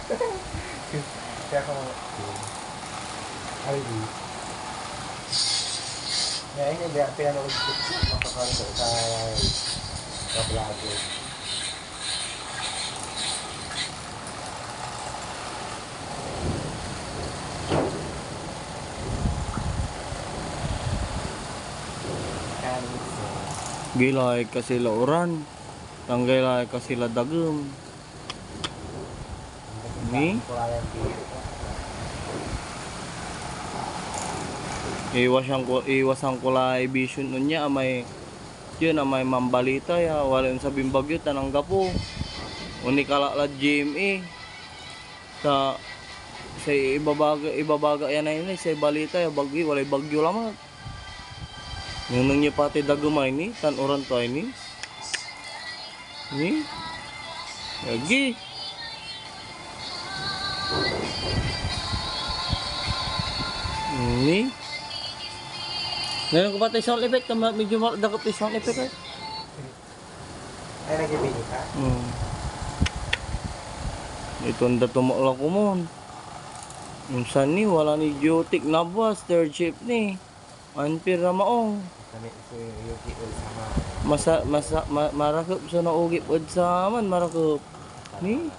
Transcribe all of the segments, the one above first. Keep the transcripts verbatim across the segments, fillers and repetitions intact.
Kaya ako, ay, di. Kaya yun, hindi, pinanood ko, makakaroon ko sa kablado. Gilay kasi la uran, tan gilay kasi la dagem. Ni? Iwasan ko, iwasan ko la ibision onya, amay, yun, amay mambalita ya, walay onsabin bagyo tan anggapo. Onikala lad G M A. Ta say ibabaga, ibabaga yan ay ni, say balita ya bagyo, walay bagyo lamet. Nengneng yo pati dagem ay ni, tan uran to ay ni. Ni? Agi. Ni? Ngayon ko pati sound effect, tama, medyo mar-, dakot yung sound effect, eh. Ay, nagbibigay ka? Hmm. Ito ang dato mo lang kumon. Minsan ni, wala ni duty, nabuas, third shift ni. Anpir a maong. Kami so Yuki Ulsama. Masa-, masa-, ma-, marakep so naugip ed saman, marakep. Ni?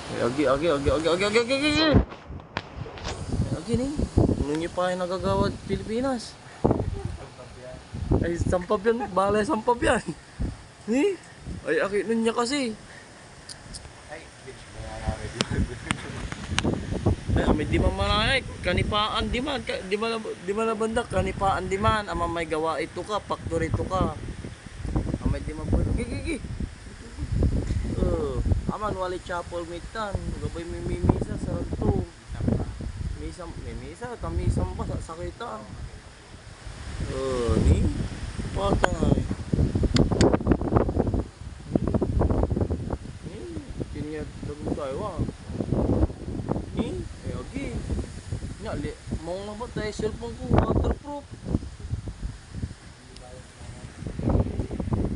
Ay, agi, agi, agi. Ay, agi ni. Ano niyo pa yung nagagawad Pilipinas? Ay, sampab yan. Balay sampab yan. Ni? Ay, agi nun niya kasi. Ay, amay diman manayay, kanipaan diman, ka-, diman, diman a banda, kanipaan diman, amay may gawaen to ka, factory to ka. Amay diman po, gi, gi, gi. Eh, aman, walay chapel mitan, gabay mi mimisa, saranto. Misa, may misa, ta misa pa, sa-, sakitan. Oh, ni? Patay. Ni? Kanya dagon tayo, ah. Ni? Eh, agi. Nya, li-, maong labat tayo cellphone ko, waterproof.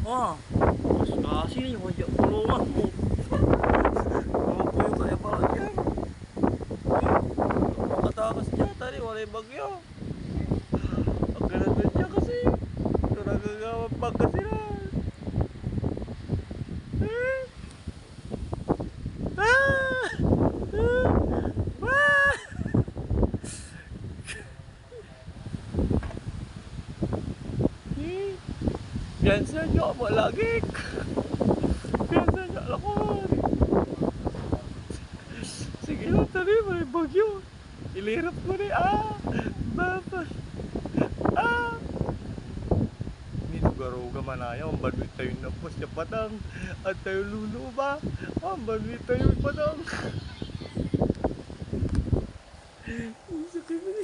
Ah, mas kasi, wala kulungan mo. Mapuyo tayo pala dyan. Makatakas dyan, tari, walay bagyo. Ang ganda niya kasi. Ito nagagawa Pangasinan. Eh? Ah! Ah! Ah! Eh? Piyansa niyo, malagik. Piyansa niyo, lakon. Sige, tari, may bagyo. Ilirap ko ni, ah! Baba! Ah! Nilugaruga manaya, ang banwi tayo na pos ya patang. At tayo luluba, ang banwi tayo patang. Sakit na.